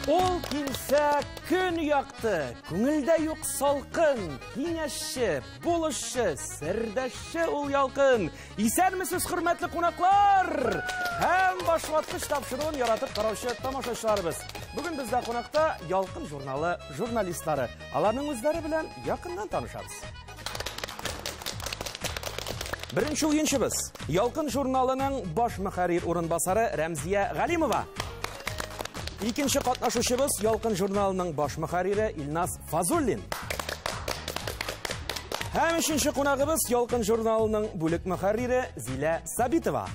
Ул килсә, көн якты, күңелдә юк салкын, киңәшче, булышчы, сердәшче ул ялкын. Исәнмесез, хөрмәтле кунаклар! Һәм башваткыч тапшыруын яратып караучы тамашачыларыбыз. Бүген бездә кунакта Ялкын журналы журналистлары. Аларның үзләре белән якыннан танышабыз. Беренче уенчыбыз Ялкын журналының баш мөхәррир урынбасары Рәмзия Галимова. Икенче катнашучыбыз Ялкын журналының баш мөхәррире Илназ Фазуллин. Һәм өченче кунагыбыз Ялкын журналының бүлек мөхәррире Зилә Сабитова.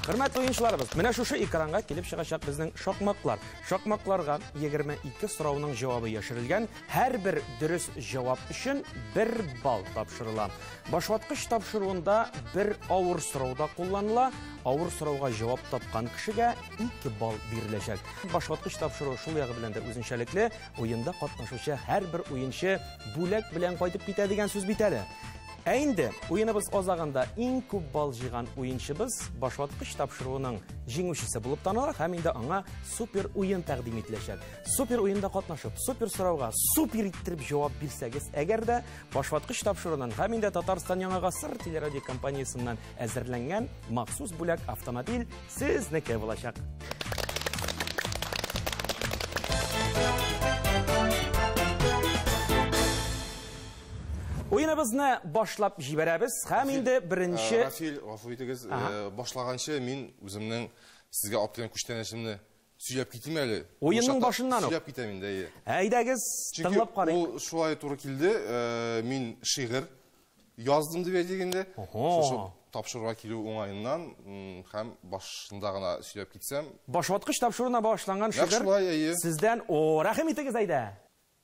Хөрмәтле уенчыларыбыз, менә шушы экранга килеп чыгачак безнең шакмаклар. Шакмакларга 22 сорауның җавабы яшерелгән. Һәрбер дөрес җавап өчен 1 балл тапшырыла. Башваткыч тапшыруында бер авыр сорау да кулланыла. Авыр сорауга җавап тапкан кешегә 2 балл биреләчәк. Башваткыч тапшыруы шул ягы белән дә үзенчәлекле. Уенда катнашучы һәрбер уенчы бүләк белән кайтып китә дигән сүз бит әле. Ә инде уеныбыз азагында иң күп балл җыйган уенчыбыз башваткыч тапшыруының җиңүчесе булып таныла һәм инде аңа супер уен тәкъдим ителәчәк. Супер уенда катнашып, супер сорауга супер иттереп җавап бирсәгез, әгәр дә башваткыч тапшыруыннан һәм инде Татарстан Яңа гасыр телерадиокомпаниясеннән әзерләнгән махсус бүләк автомобиль сезнеке булачак. Уеныбызны башлап җибәрәбез һәм инде беренче Рафил, гафу итегез, башлаганчы мин үземнең сезгә алып килгән күчтәнәчемне сөйләп китим әле. Уенның башыннан ук. Сөйләп китәм инде, әйе. Әйдәгез, тыңлап карыйк. Ул шулай туры килде, мин шигырь яздым дип әйтик инде. Шушы тапшыруга килү уңаеннан һәм башында гына сөйләп китсәм. Башваткыч тапшыруына багышланган шигырь. Шулай, әйе. Сездән, о, рәхим итегез, әйдә.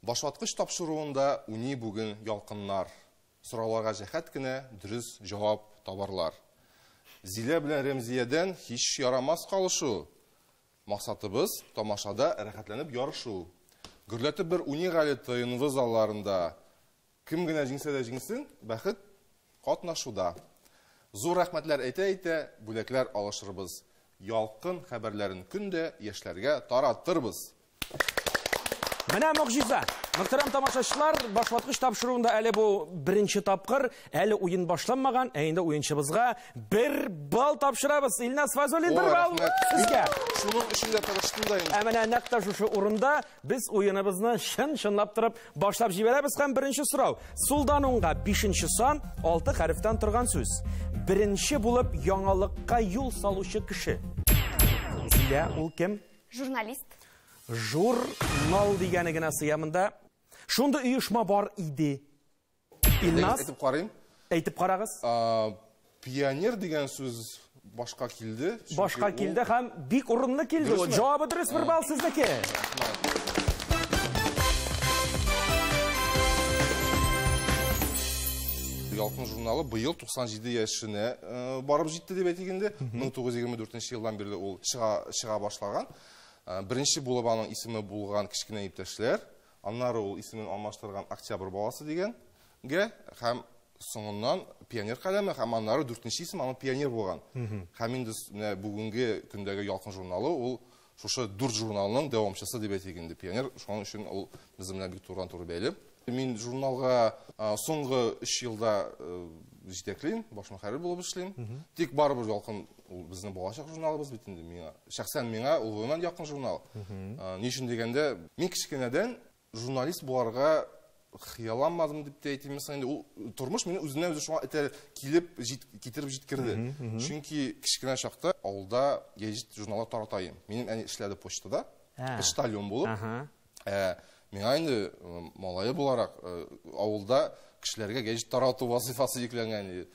Башваткыч тапшыруында уйный бүген ялкыннар. Сорауларга җәһәт кенә дөрес җавап табарлар. Зилә белән Рәмзиядән һич ярамас калышу. Максатыбыз тамашада рәхәтләнеп ярышу. Гөрләтеп бер уйныйк әле ТНВ залларында. Кем генә җиңсә дә җиңсен, бәхет катнашуда. Зур рәхмәтләр әйтә-әйтә бүләкләр алышырбыз. Ялкын хәбәрләрен көн дә яшьләргә таратырбыз. Менә могҗиза. Мөхтәрәм тамашачылар, башваткыч тапшыруында әле бу беренче тапкыр, әле уен башланмаган, ә инде уенчыбызга 1 балл тапшырабыз. Илназ Фазуллин, 1 балл сезгә. Шуның өчен дә тырыштым да инде. Ә менә нәкъ тә шушы урында без уеныбызны чын-чынлап торып башлап җибәрәбез һәм беренче сорау. Сулдан уңга 5 сан, 6 хәрефтән торган сүз. Беренче булып яңалыкка юл салучы кеше. Зилә, ул кем? Журналист. Журнал дигәне генә сыя монда. Шундый оешма бар иде. Илназ, әйтеп карыйм. Әйтеп карагыз. Пионер дигән сүз башка килде. Башка килде һәм бик урынлы килде. Җавабы дөрес, 1 балл сезнеке. Ялкын журналы быел 97 яшенә барып җитте дип әйтик инде. 1924 елдан бирле ул чыга башлаган. Беренче булып аның исеме булган кечкенә иптәшләр, аннары ул исемен алмаштырган Октябрь баласы дигәнгә һәм соңыннан Пионер каләме һәм аннары 4нче исем аның Пионер булган. Һәм инде менә бүгенге көндәге Ялкын журналы ул шушы 4 журналның дәвамчысы дип әйтик инде. Пионер, шуның өчен ул безнең белән бик турыдан-туры бәйле. Мин журналга соңгы 3 елда җитәклим, баш мөхәррир булып эшлим. Тик барыбер Ялкын ул безнең балачак журналыбыз бит инде миңа. Шәхсән миңа ул гомумән якын журнал. Ни өчен дигәндә, мин кечкенәдән журналист буларга хыялланмадым дип тә әйтим инде. Ул тормыш мине үзеннән үзе шуңа этәреп килеп китереп җиткерде. Чөнки кечкенә чакта авылда гәҗит журналы тарата идем. Минем әни эшләде почтада, почтальон булып. Миңа инде малае буларак авылда кешеләргә гәҗит тарату вазифасы йөкләнгән иде.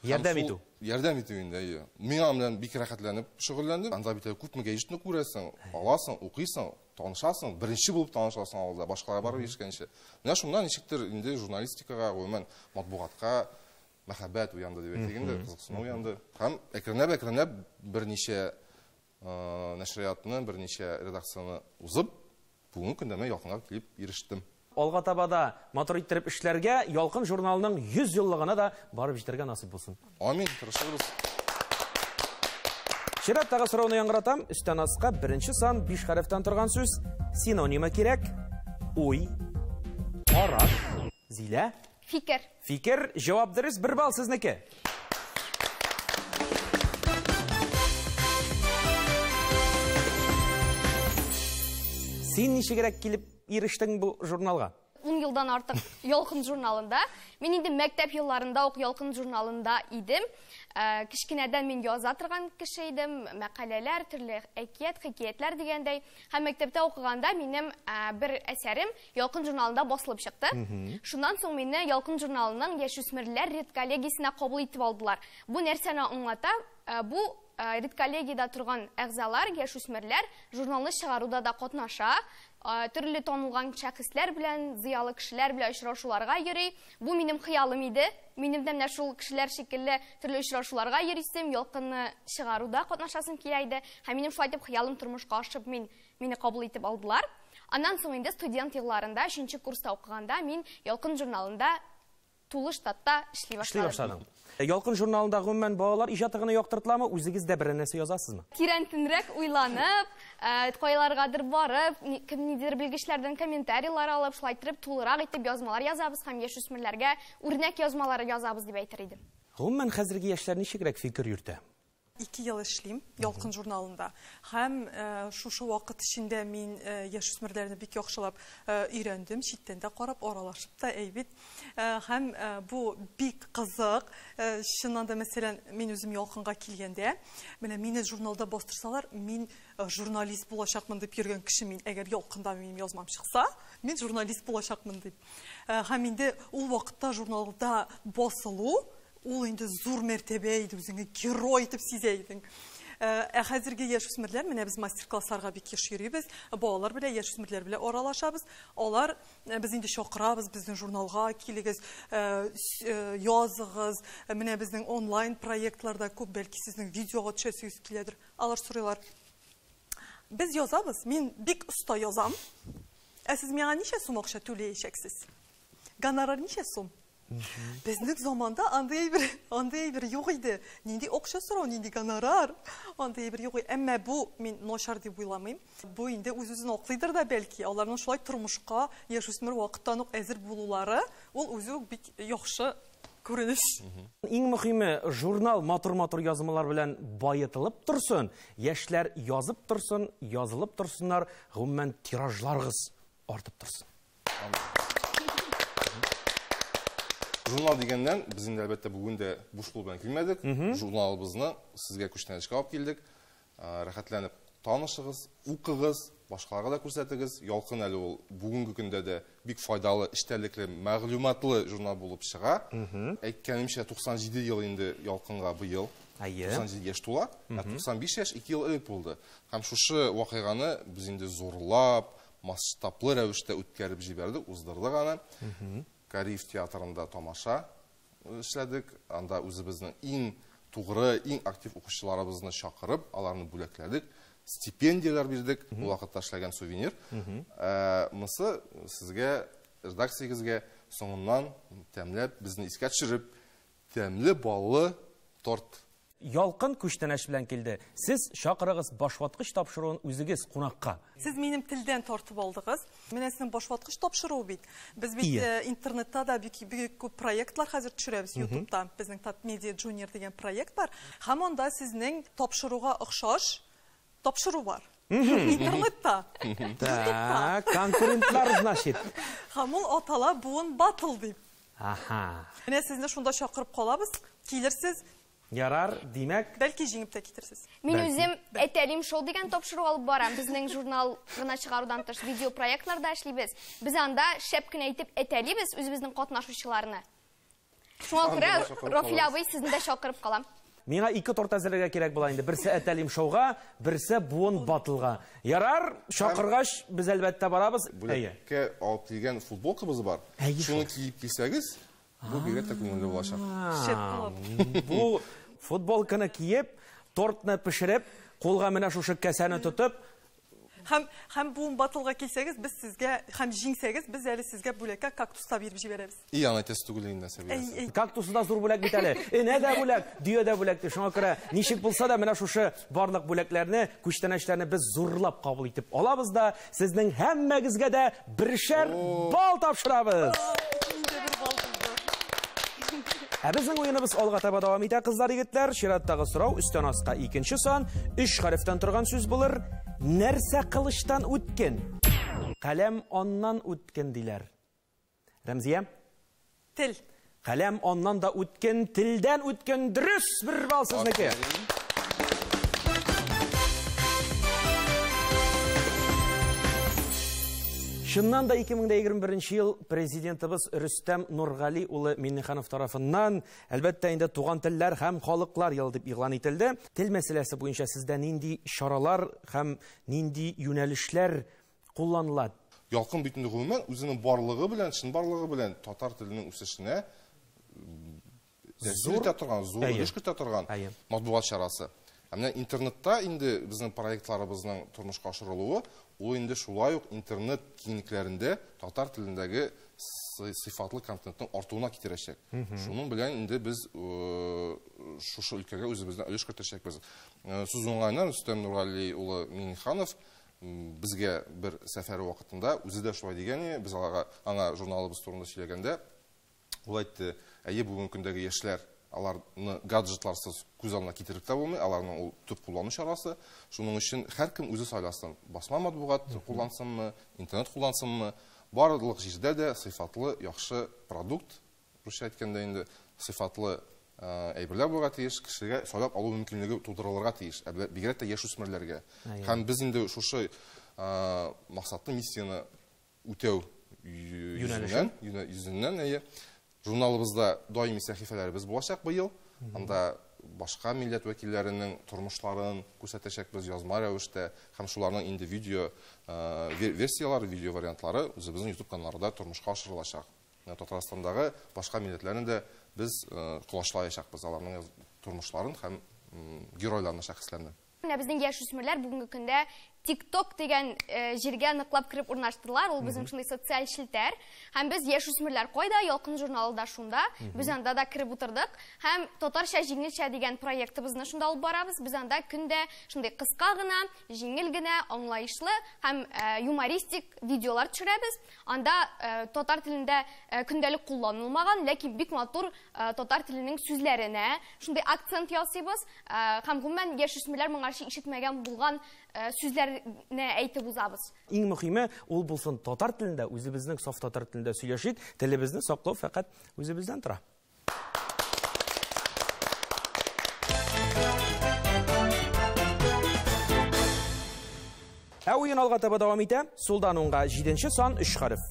Ярдәм итү. Ярдәм итү инде, әйе. Мин аның белән бик рәхәтләнеп шөгыльләндем. Анда бит күпме гәҗитне күрәсең, аласың, укыйсың, танышасың, беренче булып танышасың авылда, башкалар барып ирешкәнче. Менә шуннан ничектер инде журналистикага, гомумән матбугатка мәхәббәт уянды дип әйтик инде, кызыксыну уянды. Һәм әкренләп-әкренләп берничә нәшриятны, берничә редакцияне узып, бүгенге көндә менә якынга килеп ирештем. Алга таба да матур иттереп эшләргә, Ялкын журналының 100 еллыгына да барып җитәргә насыйп булсын. Амин, тырышырбыз. Чираттагы сорауны яңгыратам. Өстән аска беренче сан 5 хәрефтән торган сүз. Синонимы кирәк. Уй. Караш. Зилә. Фикер. Фикер. Җавап дөрес. 1 балл сезнеке. Син ничегрәк килеп ирештең бу журналга? 10 елдан артык Ялкын журналында. Мин инде мәктәп елларында ук Ялкын журналында идем. Кечкенәдән мин яза торган кеше идем. Мәкаләләр, төрле әкият, хикәятләр дигәндәй. Һәм мәктәптә укыганда минем бер әсәрем Ялкын журналында басылып чыкты. Шуннан соң мине Ялкын журналының яшүсмерләр редколлегиясенә кабул итеп алдылар. Бу нәрсәне аңлата? Бу редколлегиядә торган әгъзалар, яшүсмерләр журналны чыгаруда да катнаша, төрле танылган шәхесләр белән, зыялы кешеләр белән очрашуларга йөри. Бу минем хыялым иде. Минем дә менә шул кешеләр шикелле төрле очрашуларга йөрисем, Ялкынны чыгаруда катнашасым килә иде. Һәм минем шулай итеп хыялым тормышка ашып, мине кабул итеп алдылар. Аннан соң инде студент елларында, 3нче курста укыганда мин Ялкын журналында тулы штатта эшли Эшли башладым. башладың. Ялкын журналында гомумән балалар иҗаты гына яктыртыламы, үзегез дә берәр нәрсә язасызмы? Тирәнтенрәк уйланып, кайларгадыр барып, кем нидер белгечләрдән комментарийлар алып, шулай итеп тулырак итеп язмалар язабыз һәм яшүсмерләргә үрнәк язмалары язабыз дип әйтер идем. Гомумән хәзерге яшьләр ничегрәк фикер йөртә? 2 ел эшлим Ялкын журналында. Һәм шушы вакыт эчендә мин яшүсмерләрне бик яхшылап өйрәндем, читтән дә карап, аралашып та әйбит. Һәм бу бик кызык. Чыннан да, мәсәлән, мин үзем Ялкынга килгәндә, менә мине журналда бастырсалар, мин журналист булачакмын дип йөргән кеше мин. Әгәр Ялкында минем язмам чыкса, мин журналист булачакмын дип. Һәм инде ул вакытта журналда басылу ул инде зур мәртәбә иде, үзеңне герой итеп сизә идең. Ә хәзерге яшүсмерләр, менә без мастер-классларга бик еш йөрибез, балалар белән, яшүсмерләр белән аралашабыз. Алар без инде чакырабыз, безнең журналга килегез, языгыз, менә безнең онлайн проектларда күп, бәлки сезнең видеога төшәсегез киләдер. Алар сорыйлар. Без язабыз, мин бик оста язам. Ә сез миңа ничә сум акча түләячәксез? Гонорар ничә сум? Безнең заманда андый әйбер юк иде. Нинди акча сорау, нинди гонорар, андый әйбер юк иде. Әмма бу мин начар дип уйламыйм. Бу инде үз-үзен аклыйдыр да бәлки. Аларның шулай тормышка яшүсмер вакыттан ук әзер булулары, ул үзе үк бик яхшы күренеш. Иң мөһиме, журнал матур-матур язмалар белән баетылып торсын, яшьләр язып торсын, язылып торсыннар, гомумән тиражларыгыз артып торсын. Журнал дигәннән, без инде әлбәттә бүген дә буш кул белән килмәдек. Журналыбызны сезгә күчтәнәчкә алып килдек. Рәхәтләнеп танышыгыз, укыгыз, башкаларга да күрсәтегез. Ялкын әле ул бүгенге көндә дә бик файдалы, эчтәлекле, мәгълүматлы журнал булып чыга. Әйткәнемчә, 97 ел инде Ялкынга быел. 97 яшь тула, ә 95 яшь 2 ел элек булды. Һәм шушы вакыйганы без инде зурлап, масштаблы рәвештә үткәреп җибәрдек, уздырдык аны. Кариев театрында тамаша эшләдек. Анда үзебезнең иң тугры, иң актив укучыларыбызны чакырып, аларны бүләкләдек, стипендияләр бирдек. Ул вакытта эшләгән сувенир. Монысы сезгә, редакциягезгә соңыннан тәмләп, безне искә төшереп, тәмле баллы торт. Ялкын күчтәнәч белән килде. Сез чакырыгыз башваткыч тапшыруын үзегез кунакка. Сез минем телдән тартып алдыгыз. Менә сезнең башваткыч тапшыруы бит. Без бит, интернетта да бик, бик күп проектлар хәзер төшерәбез YouTube'та. Безнең Татмедиа Junior дигән проект бар. Һәм анда сезнең тапшыруга охшаш тапшыру бар. Интернетта. Так, конкурентлар, значит. Һәм ул атала Буын Батл дип. Менә сезне шунда чакырып калабыз. Килерсез. Ярар, димәк. Бәлки җиңеп тә китерсез. Мин Бәлки. үзем Әтәлим шоу дигән тапшыру алып барам. Безнең журнал гына чыгарудан тыш видео проектларда эшлибез. Без анда шәп кенә итеп әтәлибез үзебезнең катнашучыларны. Шуңа Анда күрә да чакырып Рафил калабыз. абый сезне дә чакырып калам. Миңа ике торт әзерләргә кирәк була инде. Берсе Әтәлим шоуга, берсе Буын Батлга. Ярар, чакыргач без әлбәттә барабыз. Бүләккә алып килгән футболкабыз бар. Әйе. Шуны киеп килсәгез, бу бигрәк тә күңелле булачак. Шәп була. Бу футболканы киеп, тортны пешереп, кулга менә шушы кәсәне тотып, Һәм бу батлга килсәгез, без сезгә һәм җиңсәгез, без әле сезгә бүләккә кактус та биреп җибәрәбез. И, аны әйтәсе түгел инде, Сәбилә. Кактусы да зур бүләк бит әле. Энә дә бүләк, дөя дә бүләк. Шуңа күрә ничек булса да менә шушы барлык бүләкләрне, күчтәнәчләрне без зурлап кабул итеп алабыз да, сезнең һәммәгезгә дә бершәр балл тапшырабыз. Ә безнең уеныбыз алга таба дәвам итә, кызлар, егетләр. Чираттагы сорау өстән аска икенче сан, 3 хәрефтән торган сүз булыр. Нәрсә кылычтан үткен? Каләм аннан үткен диләр. Рәмзия? Тел. Каләм аннан да үткен, телдән үткен. Дөрес, бер балл сезнеке. Чыннан да 2021 ел президентыбыз Рөстәм Нургали улы Миңнеханов тарафыннан, әлбәттә инде, туган телләр һәм халыклар елы дип игълан ителде. Тел мәсьәләсе буенча сездә нинди чаралар һәм нинди юнәлешләр кулланыла? Ялкын бит инде гомумән үзенең барлыгы белән, чын барлыгы белән татар теленең үсешенә тәэсир итә торган, зур өлеш кертә торган матбугат чарасы. Ә менә интернетта инде безнең проектларыбызның тормышка ашырылуы, ул инде шулай ук интернет киңлекләрендә татар телендәге сыйфатлы контентның артуына китерәчәк. Шуның белән инде без шушы өлкәгә үзебездән өлеш кертәчәкбез. Сүз уңаеннан Рөстәм Нургали улы Миңнеханов безгә бер сәфәре вакытында үзе дә шулай дигән иде, без аңа журналыбыз турында сөйләгәндә, ул әйтте, әйе, бүгенге көндәге яшьләр аларны гаджетларсыз күз алдына китереп тә булмый, аларның ул төп куллану чарасы. Шуның өчен һәркем үзе сайласын, басма матбугат куллансынмы, интернет куллансынмы, барлык җирдә дә сыйфатлы, яхшы продукт, русча әйткәндә инде сыйфатлы әйберләр булырга тиеш, кешегә сайлап алу мөмкинлеге тудырылырга тиеш, бигрәк тә яшүсмерләргә. Һәм без инде шушы максатны, миссияне үтәү йөзеннән, әйе. Журналыбызда даими сәхифәләребез булачак быел. Анда башка милләт вәкилләренең тормышларын күрсәтәчәкбез язма рәвештә һәм шуларның инде видео версиялары, видео вариантлары үзебезнең YouTube каналларында тормышка ашырылачак. Татарстандагы башка милләтләрне дә без колачлаячакбыз, аларның тормышларын һәм геройларны, шәхесләрне. Менә безнең яшүсмерләр бүгенге көндә TikTok дигән җиргә ныклап кереп урнаштылар. Ул безнең шундый социаль челтәр. Һәм без яшүсмерләр кайда, Ялкын журналы да шунда. Без анда да кереп утырдык. Һәм татарча җиңелчә дигән проектыбызны шунда алып барабыз. Без анда көндә шундый кыска гына, җиңел генә, аңлаешлы һәм юмористик видеолар төшерәбез. Анда татар телендә көндәлек кулланылмаган, ләкин бик матур татар теленең сүзләренә шундый акцент ясыйбыз. Һәм гомумән яшүсмерләр моңарчы ишетмәгән булган сүзләрне әйтеп узабыз. Иң мөһиме ул булсын татар телендә, үзебезнең саф татар телендә сөйләшик, телебезне саклау фәкать үзебездән тора. Ә уен алга таба дәвам итә. Сулдан уңга 7 сан 3 хәреф.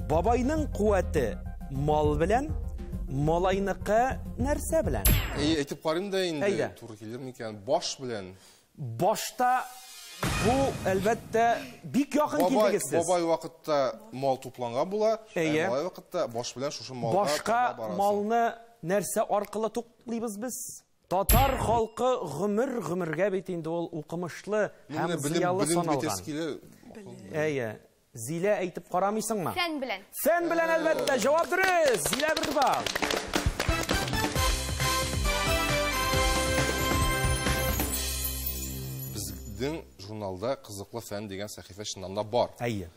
Бабайның куәте мал белән, малайныкы нәрсә белән? Әй, әйтеп карыйм да инде, туры килер микән? Баш белән. Башта бу, әлбәттә, бик якын килдегез сез. Бабай вакытта мал тупланган була, ә малай вакытта баш белән шушы малга Башка таба барасың. малны нәрсә аркылы туплыйбыз без? Татар халкы гомер-гомергә бит инде ул укымышлы һәм зыялы Белем саналган. битәсе килә. Әйе. Зилә, әйтеп карамыйсыңмы? Фән белән. Фән белән, әлбәттә, җавап дөрес. Зилә бер балл. Безнең журналда Кызыклы фән дигән сәхифә чыннан да бар. Әйе.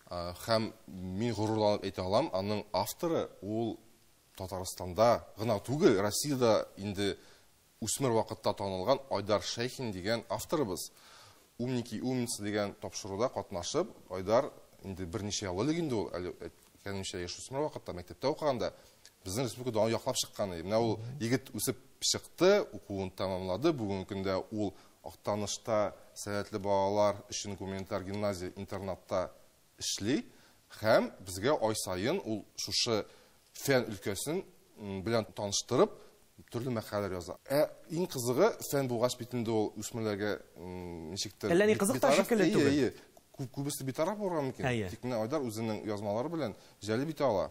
Һәм мин горурланып әйтә алам, аның авторы ул Татарстанда гына түгел, Россиядә инде үсмер вакытта танылган Айдар Шәйхин дигән авторыбыз. Умники и умницы дигән тапшыруда катнашып, Айдар инде берничә ел элек инде ул, әле әйткәнемчә, яшүсмер вакытта мәктәптә укыганда безнең республикада аны яклап чыккан иде. Менә ул егет үсеп чыкты, укуын тәмамлады. Бүгенге көндә ул Актанышта сәләтле балалар өчен гуманитар гимназия интернатта эшли һәм безгә ай саен ул шушы фән өлкәсен белән таныштырып төрле мәкаләләр яза. Ә иң кызыгы фән булгач бит инде ул үсмерләргә ничектер Әллә ни кызык та битараф, шикелле әйе, түгел. әйе. Күбесе битараф булырга мөмкин. Әйе. Тик менә Айдар үзенең язмалары белән җәлеп итә ала.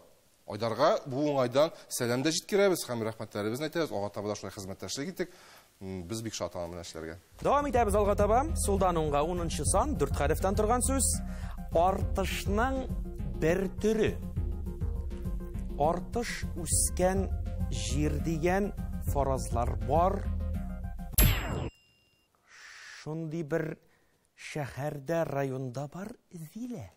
Айдарга бу уңайдан сәлам дә җиткерәбез һәм рәхмәтләребезне әйтәбез. Алга таба да шулай хезмәттәшлек итик. Без бик шат аның белән эшләргә. Дәвам итәбез алга таба. Сулдан уңга 10 сан, 4 хәрефтән торган сүз. Артышның бер төре. Артыш үскән җир дигән фаразлар бар. Шундый бер шәһәрдә, районда бар Зилә.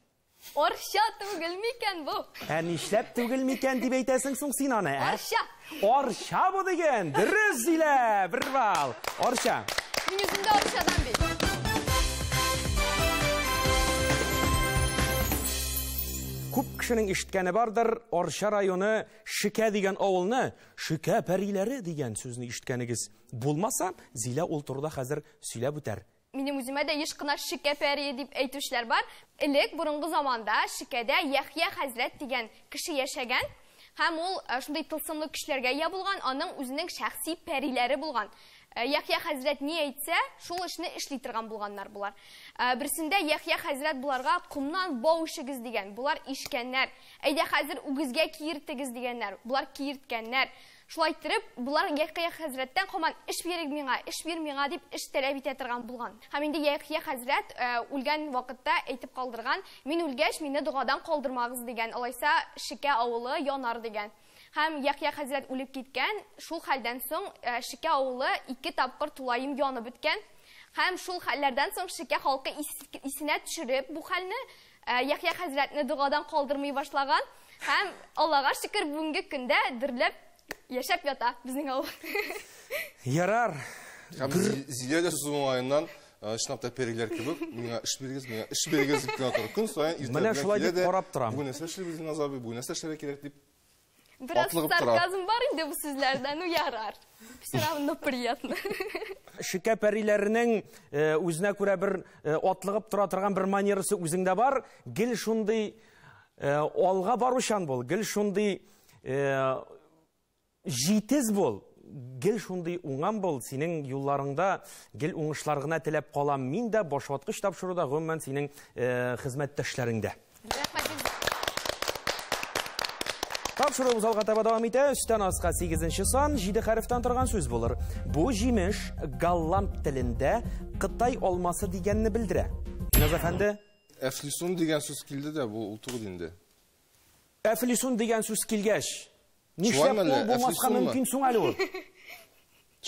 Арча түгел микән бу? Ә нишләп түгел микән дип әйтәсең соң син аны, ә? Арча. Арча бу дигән. Дөрес, Зилә, бер балл. Арча. Мин үзем дә Арчадан бит. Күп кешенең ишеткәне бардыр, Арча районы Шекә дигән авылны Шекә пәриләре дигән сүзне ишеткәнегез булмаса, Зилә ул турыда хәзер сөйләп үтәр. Минем үземә дә еш кына Шекә пәрие дип әйтүчеләр бар. Элек борынгы заманда Шекәдә Яхья хәзрәт дигән кеше яшәгән һәм ул шундый тылсымлы көчләргә ия булган, аның үзенең шәхси пәриләре булган. Яхья хәзрәт ни әйтсә, шул эшне эшли торган булганнар булар. Берсендә Яхья хәзрәт буларга комнан бау ишегез дигән, булар ишкәннәр. Әйдә хәзер үгезгә киертегез дигәннәр, булар киерткәннәр. Шулай иттереп, булар Яхья хәзрәттән һаман эш бирик миңа, эш бир миңа дип эш таләп итә торган булган. Һәм инде Яхья хәзрәт үлгән вакытта әйтеп калдырган, мин үлгәч, мине догадан калдырмагыз дигән, алайса Шекә авылы янар дигән. Һәм Яхья хәзрәт үлеп киткән, шул хәлдән соң Шекә авылы 2 тапкыр тулаем янып беткән. Һәм шул хәлләрдән соң Шекә халкы исенә төшереп бу хәлне Яхья хәзрәтне догадан калдырмый башлаган. Һәм Аллага шөкер, бүгенге көндә дөрләп яшәп ята безнең авыл. Ярар. Һәм Зилә дә сүз уңаеннан чынлап та пәриләр кебек, миңа эш бирегез, миңа эш бирегез дип кенә тора. Көн саен иртә Менә шулай дип карап торам. Бүген нәрсә эшлибез, Диназ абый, бүген нәрсә эшләргә кирәк дип Бераз атлыгып тора. сарказм бар инде бу сүзләрдә, ну ярар. Все равно приятно. Шекә пәриләренең үзенә күрә бер атлыгып тора торган бер манерасы үзеңдә бар. Гел шундый алга баручан бул, гел шундый җитез бул, гел шундый уңан бул, синең юлларыңда гел уңышлар гына теләп калам. Мин дә башваткыч тапшыруда, гомумән синең хезмәттәшләреңдә. Тапшыруыбыз алга таба дәвам итә. Өстән аска 8 сан, 7 хәрефтән торган сүз булыр. Бу җимеш голланд телендә Кытай алмасы дигәнне белдерә. Наз әфәнде? Әфлисун дигән сүз килде дә, бу ул түгел инде. Әфлисун дигән сүз килгәч, нишләп ул булмаска мөмкин соң әле ул?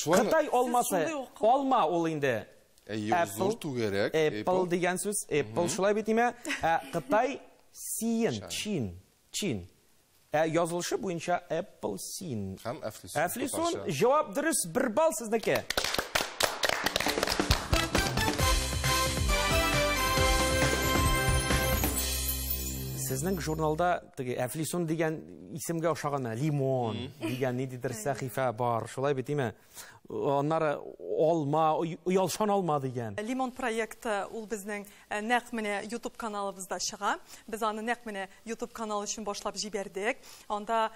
Кытай алмасы, алма ул инде. Apple, түгәрәк. Apple дигән сүз, Apple шулай бит име? Ә Кытай сиен, чин, чин. Ә язылышы буенча Apple син. Һәм әфлисун. Әфлисун, җавап дөрес, 1 балл сезнеке. Сезнең журналда теге әфлисун дигән исемгә охшаган лимон дигән ниндидер сәхифә бар, шулай бит име? Аннары алма, оялчан алма дигән. Лимон проекты ул безнең нәкъ менә YouTube каналыбызда чыга. Без аны нәкъ менә YouTube каналы өчен башлап җибәрдек. Анда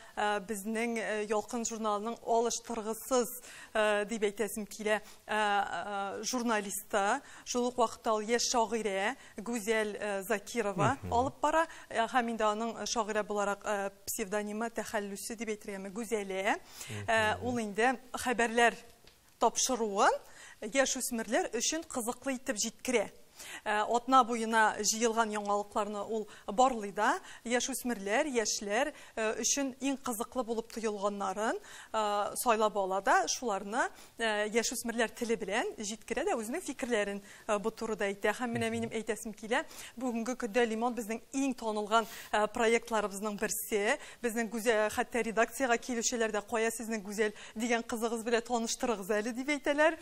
безнең Ялкын журналының алыштыргысыз дип әйтәсем килә журналисты, шул ук вакытта ул яшь шагыйрә Гүзәл Закирова алып бара. Һәм инде аның шагыйрә буларак псевдонимы, тәхәллүсе дип әйтергәме, Гүзәлә. Ул инде хәбәрләр тапшыруын яшүсмерләр өчен кызыклы итеп җиткерә. Атна буена җыелган яңалыкларны ул барлый да, яшүсмерләр, яшьләр өчен иң кызыклы булып тоелганнарын сайлап ала да, шуларны яшүсмерләр теле белән җиткерә дә, үзенең фикерләрен бу турыда әйтә. Һәм менә минем әйтәсем килә, бүгенге көндә Лимон безнең иң танылган проектларыбызның берсе. Безнең гүзәл, хәтта редакциягә килүчеләр дә, кая сезнең Гүзәл дигән кызыгыз белән таныштырыгыз әле дип әйтәләр.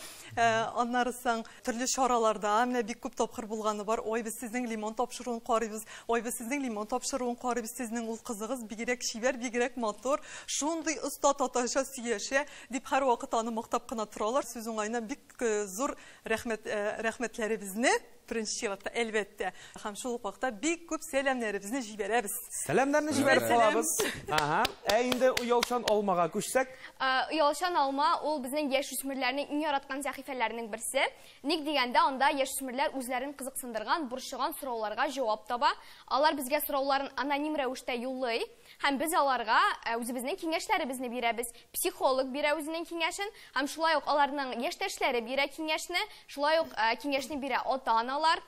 Аннары соң төрле чараларда менә бик күп тапкыр булганы бар. Ой, без сезнең лимон тапшыруын карыйбыз. Ой, без сезнең лимон тапшыруын карыйбыз. Сезнең ул кызыгыз бигрәк чибәр, бигрәк матур, шундый оста татарча сөйләшә дип һәрвакыт аны мактап кына торалар. Сүз уңаена бик зур рәхмәтләребезне беренче чиратта, әлбәттә. Һәм шул ук вакытта бик күп сәламнәребезне җибәрәбез. Сәламнәрне җибәреп калабыз. Ага. Ә инде оялчан алмага күчсәк? Оялчан алма ул безнең яшүсмерләрнең иң яраткан сәхифәләренең берсе. Ник дигәндә, анда яшүсмерләр үзләре үзләрен кызыксындырган, борчыган сорауларга җавап таба. Алар безгә сорауларын аноним рәвештә юллый һәм без аларга үзебезнең киңәшләребезне бирәбез. Психолог бирә үзенең киңәшен һәм шулай ук аларның яшьтәшләре бирә киңәшне, шулай ук киңәшне бирә ата-аналар,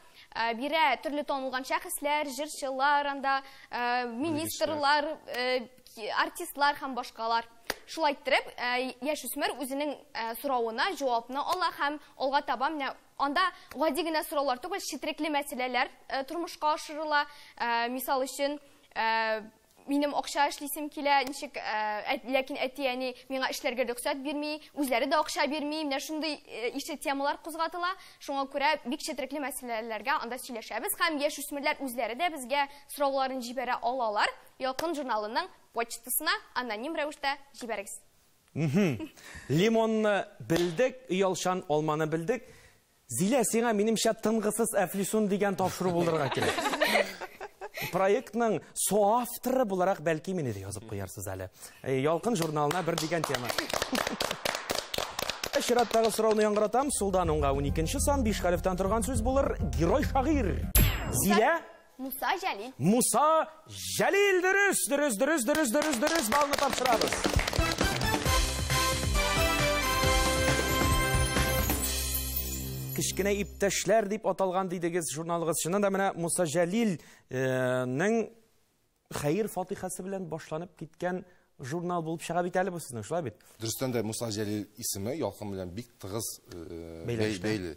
бирә төрле танылган шәхесләр, җырчылар, анда министрлар, артистлар һәм башкалар. Шулай иттереп, яшүсмер үзенең соравына җавапны ала һәм алга таба менә анда гади генә сораулар түгел, четерекле мәсьәләләр тормышка ашырыла. Мисал өчен, минем акча эшлисем килә, ничек, ләкин әти-әни миңа эшләргә рөхсәт бирми, үзләре дә акча бирми, менә шундый ише темалар кузгатыла. Шуңа күрә бик четерекле мәсьәләләргә анда сөйләшәбез һәм яшүсмерләр үзләре дә безгә сорауларын җибәрә алалар. Ялкын журналының почтасына аноним рәвештә җибәрегез. Лимонны белдек, оялчан алманы белдек. Зилә, сиңа минемчә тынгысыз әфлисун дигән тапшыру булдырырга кирәк. Проектның соавторы буларак бәлки мине дә язып куярсыз әле. Ялкын журналына бер дигән тема. Чираттагы сорауны яңгыратам. Сулдан уңга 12 сан, 5 хәрефтән торган сүз булыр. Герой шагыйрь. Зилә? Муса Җәлил. Муса Җәлил, дөрес, дөрес, дөрес, дөрес, дөрес, дөрес, балны тапшырабыз. Кечкенә иптәшләр дип аталган дидегез журналыгыз. Чыннан да менә Муса Җәлилнең хәер фатихасы белән башланып киткән журнал булып чыга бит әле бу сезнең, шулай бит? Дөрестән дә Муса Җәлил исеме Ялкын белән бик тыгыз бәйле.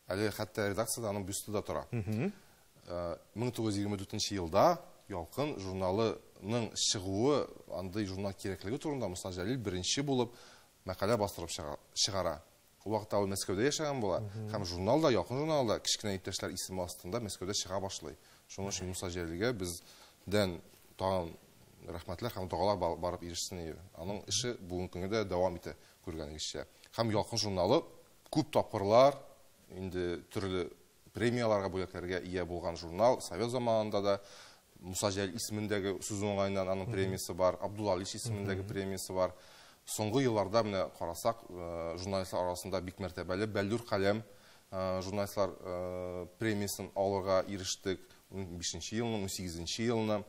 Әле хәтта редакцияда аның бюсты да тора. 1924 елда Ялкын журналының чыгуы, андый журнал кирәклеге турында Муса Җәлил беренче булып мәкалә бастырып чыгара. Ул вакытта ул Мәскәүдә яшәгән була һәм журнал да, Ялкын журналы да кечкенә иптәшләр исеме астында Мәскәүдә чыга башлый. Шуның өчен Муса Җәлилгә бездән тагын рәхмәтләр һәм догалар барып ирешсен иде. Аның эше бүгенге көнгә дә дәвам итә, күргәнегезчә. Һәм Ялкын журналы күп тапкырлар инде төрле премияларга, бүләкләргә ия булган журнал. Совет заманында да Муса Җәлил исемендәге сүз уңаеннан аның премиясе бар, Абдулла Алиш исемендәге премиясе бар. Соңгы елларда менә карасак, журналистлар арасында бик мәртәбәле Бәллүр каләм журналистлар премиясен алырга ирештек 15 елны, 18 елны.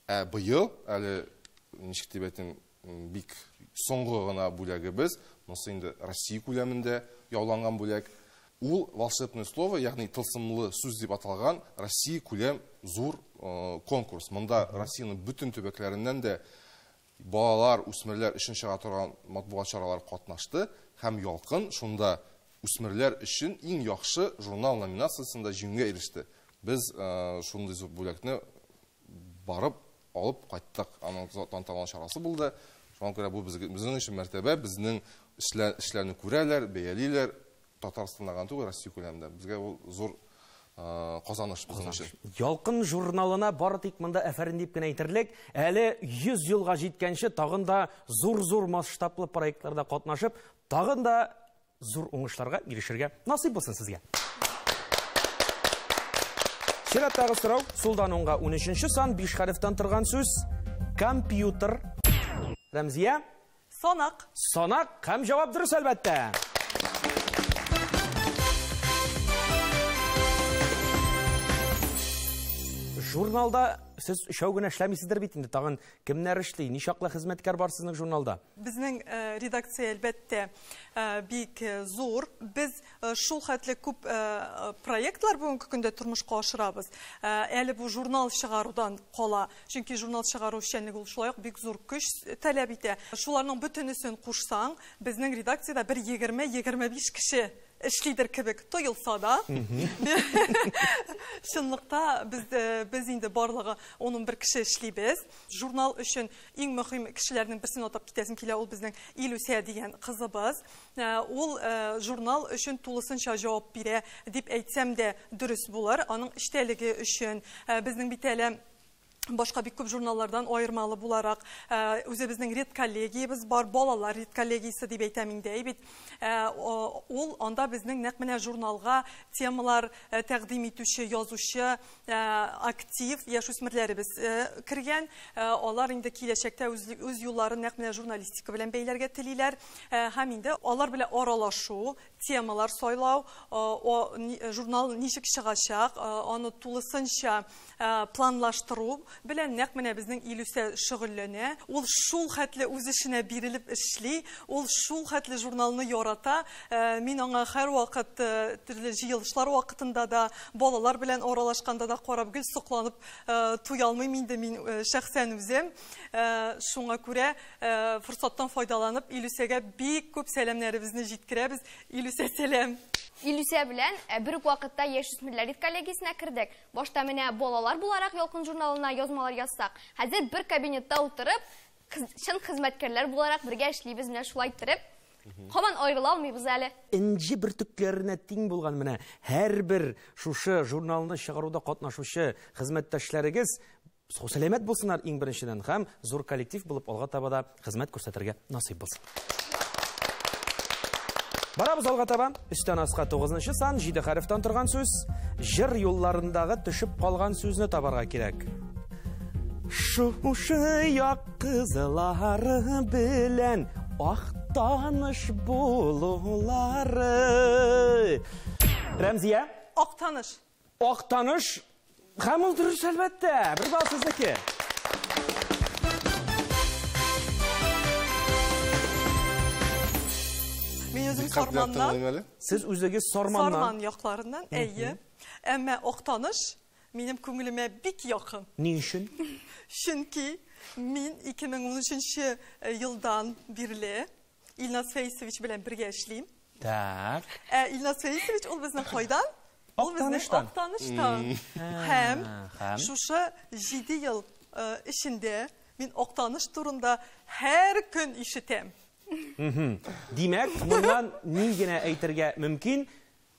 Ә быел әле ничек дип әйтим, бик соңгы гына бүләгебез, монысы инде Россия күләмендә яуланган бүләк. Ул волшебное слово, ягъни тылсымлы сүз дип аталган Россия күләм зур конкурс. Монда Россиянең бөтен төбәкләреннән дә балалар, үсмерләр өчен чыга торган матбугат чаралары катнашты һәм Ялкын шунда үсмерләр өчен иң яхшы журнал номинациясендә җиңүгә иреште. Без шундый зур бүләкне барып алып кайттык. Аның тантаналы чарасы булды. Шуңа күрә бу безнең өчен мәртәбә, безнең эшләрне күрәләр, бәялиләр. Татарстанда гына түгел, Россия күләмендә. Безгә ул зур казаныш безнең өчен. Ялкын журналына бары тик монда әфәрин дип кенә әйтерлек. Әле 100 елга җиткәнче тагын да зур-зур масштаблы проектларда катнашып, тагын да зур уңышларга ирешергә насыйп булсын сезгә. Чираттагы сорау, сулдан уңга 13 сан, 5 хәрефтән торган сүз, компьютер. Рәмзия? Санак. Санак һәм җавап дөрес әлбәттә. Журналда сез өчәү генә эшләмисездер бит инде, тагын кемнәр эшли, ничаклы хезмәткәр бар сезнең журналда? Безнең редакция әлбәттә бик зур. Без шул хәтле күп проектлар бүгенге көндә тормышка ашырабыз. Әле бу журнал чыгарудан кала, чөнки журнал чыгару эшчәнлеге ул шулай ук бик зур көч таләп итә. Шуларның бөтенесен кушсаң, безнең редакциядә бер 20-25 кеше эшлидер кебек тоелса да, чынлыкта без инде барлыгы 11 кеше эшлибез. Журнал өчен иң мөһим кешеләрнең берсен атап китәсем килә, ул безнең Илүсә дигән кызыбыз. Ул журнал өчен тулысынча җавап бирә дип әйтсәм дә дөрес булыр. Аның эчтәлеге өчен безнең бит әле Башка бик күп журналлардан аермалы буларак, үзебезнең редколлегиябез бар, балалар редколлегиясе дип әйтәм инде, әй бит. Ул анда безнең нәкъ менә журналга темалар тәкъдим итүче, язучы, актив яшүсмерләребез кергән. Алар инде киләчәктә үз юлларын нәкъ менә журналистика белән бәйләргә телиләр. Һәм инде алар белән аралашу, темалар сайлау, журнал ничек чыгачак, аны тулысынча планлаштыру белән нәкъ менә безнең Илүсә шөгыльләнә. Ул шул хәтле үз эшенә бирелеп эшли, ул шул хәтле журналны ярата. Мин аңа һәрвакыт төрле җыелышлар вакытында да, балалар белән аралашканда да карап гел сокланып туя алмыйм инде мин шәхсән үзем. Шуңа күрә форсаттан файдаланып Илүсәгә бик күп сәламнәребезне җиткерәбез. Илүсә, сәлам! Илүсә белән бер үк вакытта яшүсмерләр редколлегиясенә кердек. Башта менә балалар буларак Ялкын журналына язмалар язсак, хәзер бер кабинетта утырып, чын хезмәткәрләр буларак бергә эшлибез. Менә шулай иттереп, һаман аерыла алмыйбыз әле. Энҗе бөртекләренә тиң булган менә һәрбер шушы журналны чыгаруда катнашучы хезмәттәшләрегез сау сәламәт булсыннар иң беренчедән һәм зур коллектив булып алга таба да хезмәт күрсәтергә насыйп булсын. Барабыз алга таба. Өстән аска 9 сан, 7 хәрефтән торган сүз. Җыр юлларындагы төшеп калган сүзне табарга кирәк. Шушы як кызлары белән ах таныш булулары. Рәмзия? Актаныш. Актаныш. Һәм ул дөрес, әлбәттә. Бер балл сезнеке. Мин үзем Сарманнан. Сез үзегез Сарманнан. Сарман якларыннан, әйе. Әмма Актаныш минем күңелемә бик якын. Ни өчен? Чөнки мин 2013 елдан бирле Илназ Фәисович белән бергә эшлим. Так. Ә Илназ Фәисович ул безнең кайдан? Ул безнең Актаныштан. Һәм шушы 7 ел эчендә мин Актаныш турында һәр көн ишетәм. Димәк, моннан ни генә әйтергә мөмкин,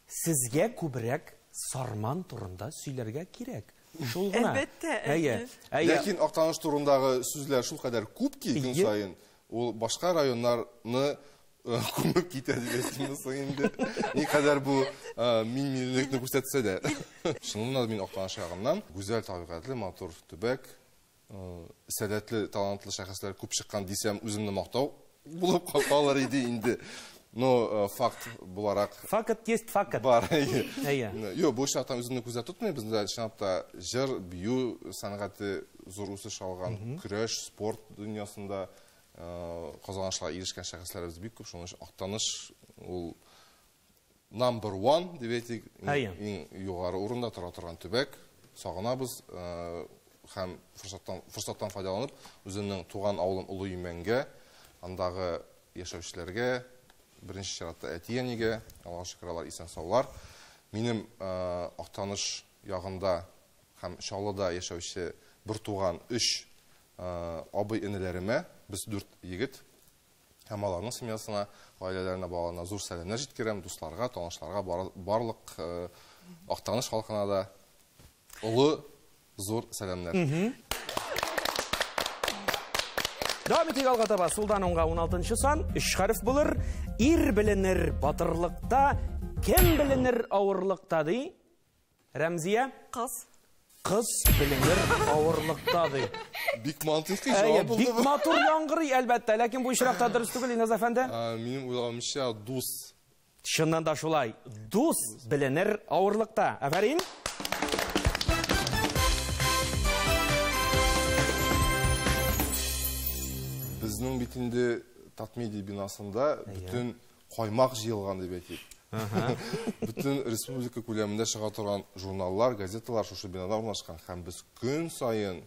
сезгә күбрәк Сарман турында сөйләргә кирәк. Шул гына. Әлбәттә, әйе. Ләкин Актаныш турындагы сүзләр шул кадәр күп ки, көн саен ул башка районнарны күмеп китә дип әйтимме соң инде. Никадәр бу мин-минлекне күрсәтсә дә. Чыннан да мин Актаныш ягыннан, гүзәл табигатьле, матур төбәк, сәләтле, талантлы шәхесләр күп чыккан дисәм, үземне мактау булып калыр иде инде. Но факт буларак. Факт есть факт. Бар. Юк, бу очракта үземне күздә тотмыйм. Бездә чынлап та җыр, бию сәнгате зур үсеш алган, көрәш, спорт дөньясында казанышларга ирешкән шәхесләребез бик күп. Шуның өчен Актаныш ул number one дип әйтик, иң югары урында тора торган төбәк. Сагынабыз һәм форсаттан файдаланып, үземнең туган авылым Олы Имәнгә, андагы яшәүчеләргә, беренче чиратта әти-әнигә, Аллаһка шөкер, алар исән-саулар. Минем Актаныш ягында һәм Чаллыда яшәүче бер туган 3 абый-энеләремә, без 4 егет, һәм аларның семьясына, гаиләләренә, балаларына зур сәламнәр җиткерәм, дусларга, танышларга, барлык Актаныш халкына да олы зур сәламнәр. Дәвам итик алга таба. Сулдан уңга 16 сан, 3 хәреф булыр. Ир беленер батырлыкта, кем беленер авырлыкта ди? Рәмзия? Кыз. Кыз беленер авырлыкта ди. Бик мантыйкый җавап булды. Бик матур яңгырый, әлбәттә, ләкин бу очракта дөрес түгел, Илназ әфәнде. Минем уйлавымча, дус. Чыннан да шулай. Дус беленер авырлыкта. Афәрин. Безнең бит инде Татмедиа бинасында бөтен каймак җыелган дип әйтик. Бөтен республика күләмендә чыга торган журналлар, газеталар шушы бинада урнашкан һәм без көн саен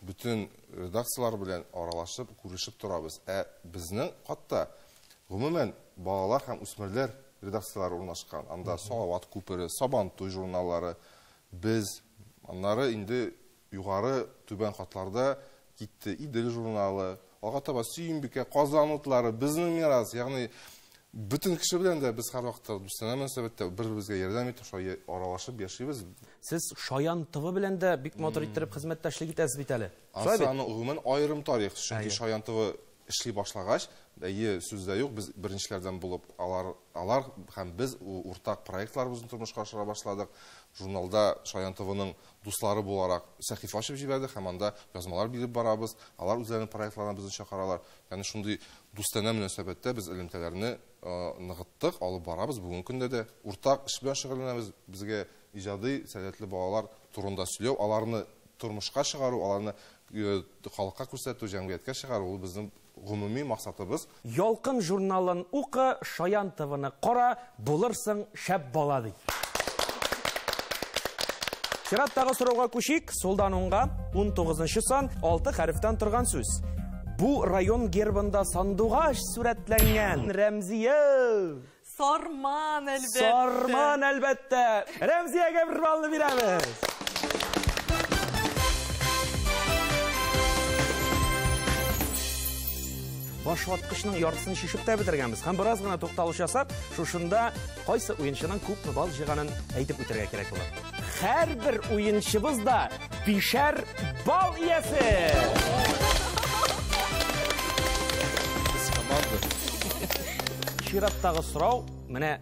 бөтен редакцияләр белән аралашып, күрешеп торабыз. Ә безнең катта гомумән балалар һәм үсмерләр редакцияләре урнашкан. Анда Салават күпере, Сабантуй журналлары, без аннары инде югары түбән катларда китте Идел журналы, алга таба Сөембикә, Казан утлары, безнең мирас, ягъни Бөтен кеше белән дә без һәрвакытта дустанә мөнәсәбәттә, бер-беребезгә ярдәм итеп, шулай аралашып яшибез. Сез Шаян ТВ белән дә бик матур иттереп хезмәттәшлек итәсез бит әле. Ансы аның гомумән аерым тарих, чөнки Шаян ТВ эшли башлагач, әйе, сүз дә юк, без беренчеләрдән булып алар, алар һәм без уртак проектларыбызны тормышка ашыра башладык. Журналда Шаян ТВның дуслары буларак сәхифә ачып җибәрдек һәм анда язмалар биреп барабыз. Алар үзләренең проектларына безне чакыралар. Ягъни шундый дустанә мөнәсәбәттә без элемтәләрне ныгыттык, алып барабыз. Бүгенге көндә дә уртак эш белән шөгыльләнәбез. Безгә иҗади сәләтле балалар турында сөйләү, аларны тормышка чыгару, аларны халыкка күрсәтү, җәмгыятькә чыгару, ул безнең гомуми максатыбыз. Ялкын журналын укы, Шаян ТВны кара, булырсың шәп бала, ди. Чираттагы сорауга күчик. Сулдан уңга 19 сан, 6 хәрефтән торган сүз. Бу район гербында сандугач сурәтләнгән. Рәмзия! Сарман, әлбәттә. Сарман, әлбәттә. Рәмзиягә бер баллы бирәбез. Баш ваткычның яртысын шишеп тә бетергәнбез. Һәм бераз гына тукталыш ясап, шушында кайсы уенчының күпме балл җыйганын әйтеп үтәргә кирәк була. Һәрбер уенчыбыз да 5 балл иясе. Без команда. Чираттагы сорау, менә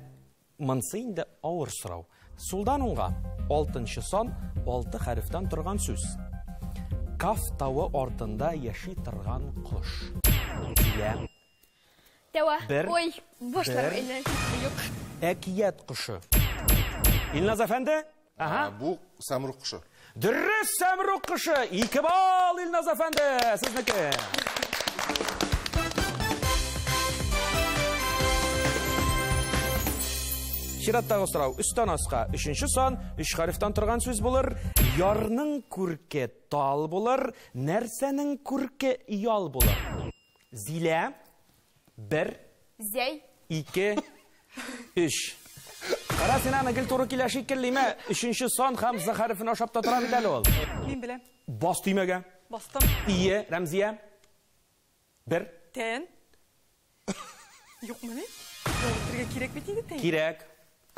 монсы инде авыр сорау. Сулдан уңга 6 сан, 6 хәрефтән торган сүз. Каф тавы артында яши торган кош. Дилә. Тәвә. Бер. Ой, башлар Бер. әйләнеп китте, юк. Әкият кошы. Илназ әфәнде? Ага. Бу сәмруг кошы. Дөрес, сәмруг кошы. 2 балл, Илназ әфәнде, сезнеке. Чираттагы сорау. Өстән аска 3 сан, 3 хәрефтән торган сүз булыр. Ярның күрке тал булыр, нәрсәнең күрке ял булыр. Зилә, 1, Зәй. 2, 3. Кара, син аны гел туры килә шикелле, ме? 3 сан һәм З хәрефен ашап та тора бит әле ул. Мин беләм. Бас төймәгә. Бастым. Ие, Рәмзия. 1. Тән. Юкмы ни? Ял итәргә кирәк бит инде тән. Кирәк.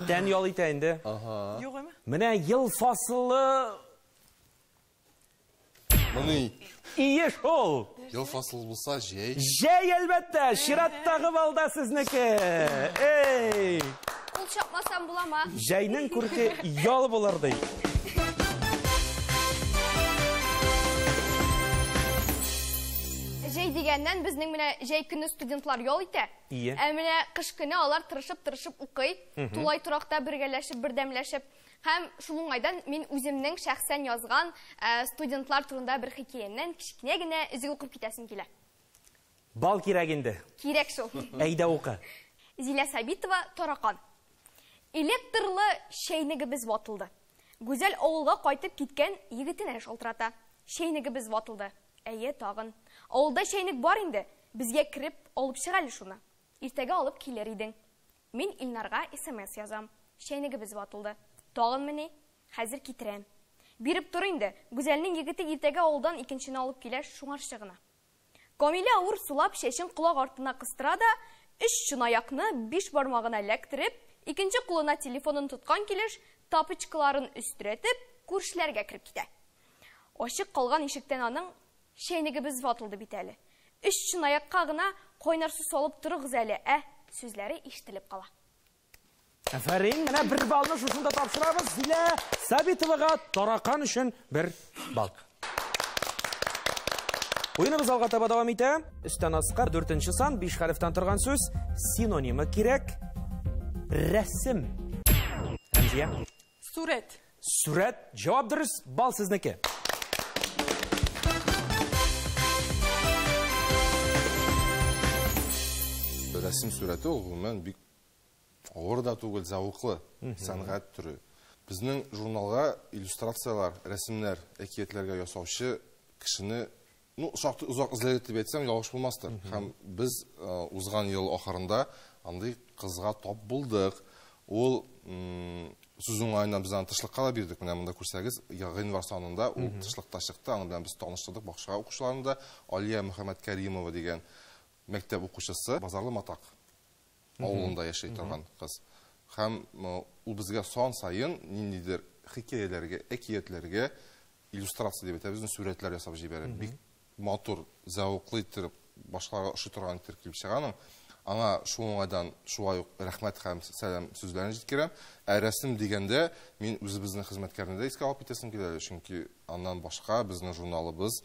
Тән ял итә инде. Ага. Юк әмма. Менә ел фасылы Моны Ие шул. Ел фасылы булса җәй. Җәй әлбәттә, чираттагы балда сезнеке. Эй! Кул чапмасам буламы? Җәйнең күрке ял булыр ди. Җәй дигәннән безнең менә җәй көне студентлар ял итә. Ие. Ә менә кыш көне алар тырышып-тырышып укый, тулай торакта бергәләшеп, бердәмләшеп. Һәм шул уңайдан мин үземнең шәхсән язган студентлар турында бер хикәямнән кечкенә генә өзек укып китәсем килә. Бал кирәк инде. Кирәк шул. Әйдә укы. Зилә Сабитова, Таракан. Электрлы чәйнегебез ватылды. Гүзәл авылга кайтып киткән егетенә шалтырата. Чәйнегебез ватылды. Әйе, тагын. Авылда чәйнек бар инде. Безгә кереп алып чык әле шуны. Иртәгә алып килер идең. Мин Илнарга СМС язам. Чәйнегебез ватылды. Тагын мени? Хәзер китерәм. Биреп тор инде. Гүзәлнең егете иртәгә авылдан икенчене алып килә, шуңарчы гына. Камилә авыр сулап, чәчен колак артына кыстыра да, 3 чынаякны 5 бармагына эләктереп, икенче кулына телефонын тоткан килеш, тапочкаларын өстерәтеп, күршеләргә кереп китә. Ачык калган ишектән аның чәйнегебез ватылды бит әле. 3 чынаякка гына кайнар су салып торыгыз әле, ә сүзләре ишетелеп кала. Афәрин, менә бер баллны шушында тапшырабыз. Зилә Сабитовага таракан өчен бер балл. Уеныбыз алга таба дәвам итә. Өстән аска 4 сан, 5 хәрефтән торган сүз, синонимы кирәк. Рәсем. Рәмзия. Сурәт. Сурәт. Җавап дөрес, балл сезнеке. Рәсем сурәте ул гомумән бик авыр да түгел, зәвыклы сәнгать төре. Безнең журналга иллюстрациялар, рәсемнәр, әкиятләргә ясаучы кешене, шактый озак эзләдек дип әйтсәм, ялгыш булмастыр. Һәм без узган ел ахырында андый кызга тап булдык. Ул, сүз уңаеннан без аны тышлыкка да бирдек. Менә монда күрсәгез, гыйнвар санында ул тышлыкта чыкты. Аның белән без таныштырдык бакча укучыларын да. Алия Мөхәммәткәримова дигән мәктәп укучысы, Базарлы Матак авылында яши торган кыз. Һәм ул безгә сан саен ниндидер хикәяләргә, әкиятләргә иллюстрация дип әйтәбез, сурәтләр ясап җибәрә. Бик матур, зәвыклы иттереп, башкаларга ошый торган иттереп килеп чыга аның. Аңа шул уңайдан шулай ук рәхмәт һәм сәлам сүзләрен җиткерәм. Ә рәсем дигәндә мин үзебезнең хезмәткәрне дә искә алып китәсем килә, чөнки аннан башка безнең журналыбыз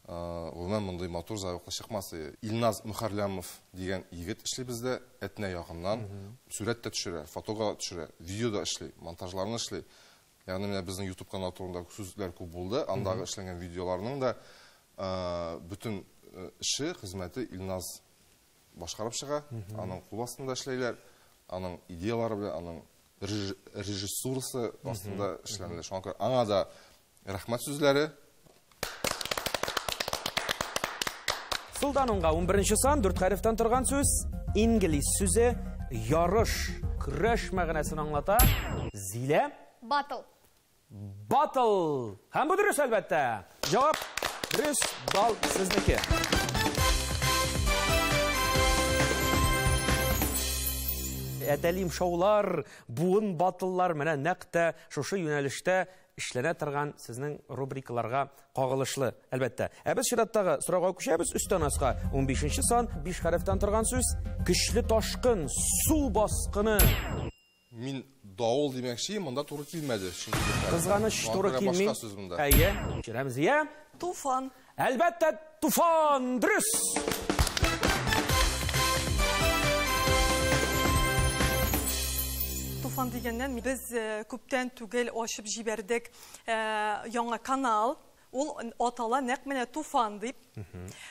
гомумән мондый матур зәвыклы чыкмас. Илназ Мөхәрләмов дигән егет эшли бездә, Әтнә ягыннан сурәт тә төшерә, фотога төшерә, видео да эшли, монтажларны эшли. Ягъни менә безнең YouTube каналы турында сүзләр күп булды. Андагы эшләнгән видеоларның да бөтен эше, хезмәте Илназ башкарып чыга. Аның кул астында эшләйләр, аның идеялары белән, аның режиссурасы астында эшләнелә. Шуңа күрә аңа да рәхмәт сүзләре. Сулдан уңга 11 сан, 4 хәрефтән торган сүз, инглиз сүзе, ярыш, көрәш мәгънәсен аңлата. Зилә. Батл. Батл. Һәм бу дөрес, әлбәттә. Җавап дөрес, бал сезнеке. Әтәлим шоулар, буын батллар менә нәкъ тә шушы юнәлештә эшләнә торган сезнең рубрикаларга кагылышлы, әлбәттә. Ә без чираттагы сорауга күчәбез. Өстән аска 15 сан, 5 хәрефтән торган сүз, көчле ташкын, су баскыны. Мин давыл димәкче, монда туры килмәде. Кызганыч, туры килми. Башка сүз монда. Әйе. Рәмзия. Туфан. Әлбәттә, туфан. Дөрес. Туфан дигәннән без күптән түгел ачып җибәрдек яңа канал. Ул атала нәкъ менә Туфан дип.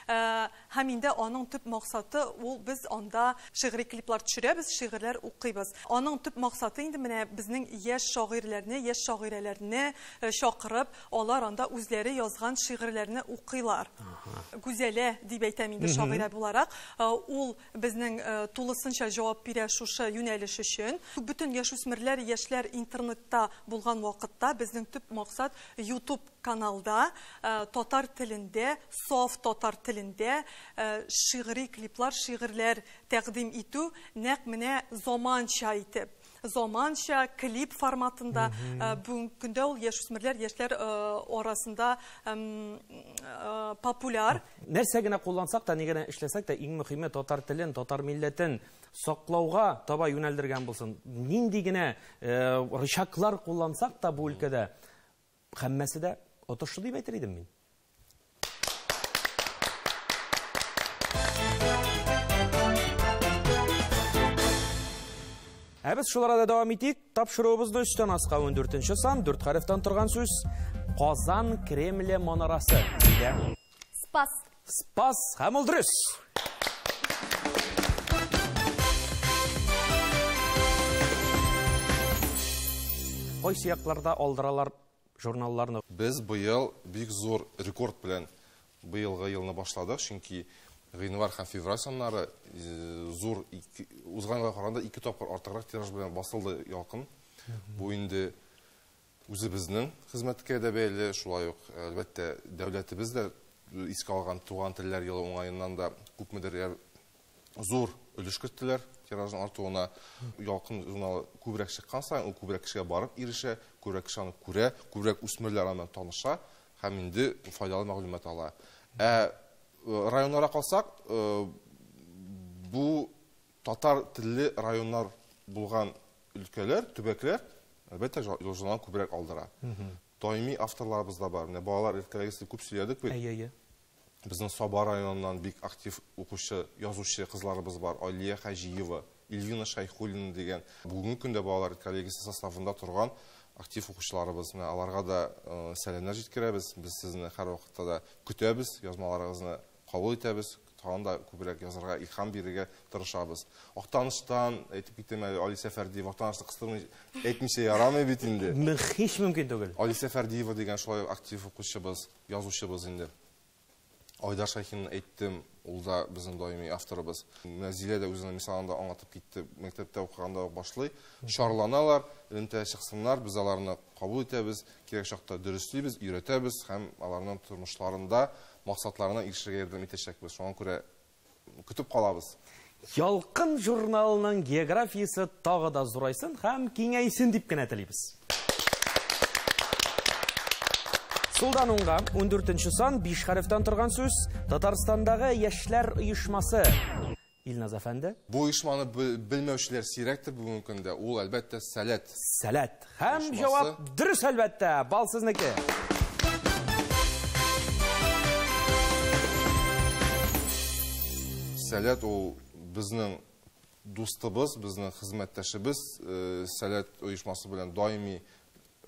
Һәм инде аның төп максаты ул без анда шигъри клиплар төшерәбез, шигырьләр укыйбыз. Аның төп максаты инде менә безнең яшь шагыйрьләрне, яшь шагыйрәләрне чакырып, алар анда үзләре язган шигырьләрне укыйлар. Гүзәлә дип әйтәм инде шагыйрә буларак, ул безнең тулысынча җавап бирә шушы юнәлеш өчен. Бөтен яшүсмерләр, яшьләр интернетта булган вакытта безнең төп максат YouTube каналда татар телендә, саф татар телендә шигъри клиплар, шигырьләр тәкъдим итү, нәкъ менә заманча итеп, заманча клип форматында. Бүгенге көндә ул яшүсмерләр, яшьләр арасында популяр. Нәрсә генә куллансак та, ни генә эшләсәк тә, иң мөһиме татар телен, татар милләтен саклауга таба юнәлдергән булсын. Нинди генә рычаглар куллансак та бу өлкәдә, һәммәсе дә отышлы дип әйтер идем мин. Ә без шул арада дәвам итик. Тапшыруыбызны өстән аска 14 сан, 4 хәрефтән торган сүз, Казан Кремле манарасы. Спас. Спас һәм ул дөрес. Кайсы якларда алдыралар журналларны? Без быел бик зур рекорд белән быелгы елны башладык, чөнки гыйнвар һәм февраль саннары зур, узган елга караганда 2 тапкыр артыграк тираж белән басылды Ялкын. Бу инде үзебезнең хезмәткә дә бәйле, шулай ук, әлбәттә, дәүләтебез дә искә алган туган телләр елы уңаеннан да күпмедер зур өлеш керттеләр тиражның артуына. Ялкын журналы күбрәк чыккан саен, ул күбрәк кешегә барып ирешә, күбрәк кеше аны күрә, күбрәк үсмерләр аны таныша һәм инде файдалы мәгълүмат ала. Ә районнарга калсак, бу татар телле районнар булган өлкәләр, төбәкләр, әлбәттә, журналны күбрәк алдыра. Даими авторларыбыз да бар. Менә балалар иртәгесе күп сөйләдек бит. Әйе, әйе. Безнең Саба районыннан бик актив укучы, язучы кызларыбыз бар. Алия Хаҗиева, Эльвина Шайхуллина дигән. Бүгенге көндә балалар коллегиясе составында торган актив укучыларыбыз. Менә аларга да сәламнәр җиткерәбез. Без сезне һәр вакытта да көтәбез, язмаларыгызны кабул итәбез. Тагын да күбрәк язарга илһам бирергә тырышабыз. Актаныштан әйтеп китәм әле, Алиса Фәрдиева, Актанышны кыстырмый әйтмичә ярамый бит инде. Һич мөмкин түгел. Алиса Фәрдиева дигән шулай актив укучыбыз, язучыбыз инде. Айдар Шахинны әйттем, ул да безнең даими авторыбыз. Нәзилә дә үзенең мисалында аңлатып китте, мәктәптә укыганда ук башлый. Шарланалар, элемтәгә чыксыннар, без аларны кабул итәбез, кирәк чакта дөреслибез, өйрәтәбез һәм аларның тормышларында максатларына ирешергә ярдәм итәчәкбез. Шуңа күрә көтеп калабыз. Ялкын журналының географиясе тагы да зурайсын һәм киңәйсен дип кенә телибез. Сулдан уңга 14 сан 5 хәрефтән торган сүз Татарстандагы яшьләр оешмасы. Илназ әфәнде. Бу оешманы белмәүчеләр сирәктер бүгенге көндә. Ул әлбәттә Сәләт. Сәләт. Һәм җавап дөрес әлбәттә. Бал сезнеке. Сәләт ул безнең дустыбыз, безнең хезмәттәшебез. Сәләт оешмасы белән даими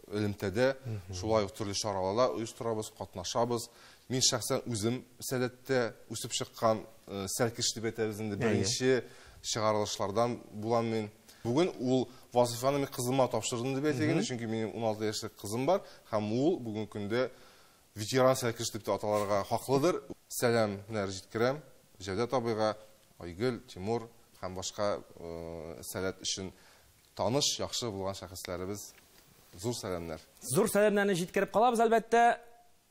элемтәдә, шулай ук төрле чараларда оештырабыз, катнашабыз. Мин шәхсән үзем Сәләттә үсеп чыккан сәлкеш дип әйтәбез инде, беренче чыгарылышлардан булам мин. Бүген ул вазифаны мин кызыма тапшырдым дип әйтик инде, чөнки минем 16 яшьлек кызым бар һәм ул бүгенге көндә ветеран сәлкеш дип тә аталарга хаклыдыр. Сәламнәр җиткерәм Җәүдәт абыйга, Айгөл, Тимур һәм башка Сәләт өчен таныш, яхшы булган шәхесләребез. Зур сәламнәр. Зур сәламнәрне җиткереп калабыз, әлбәттә.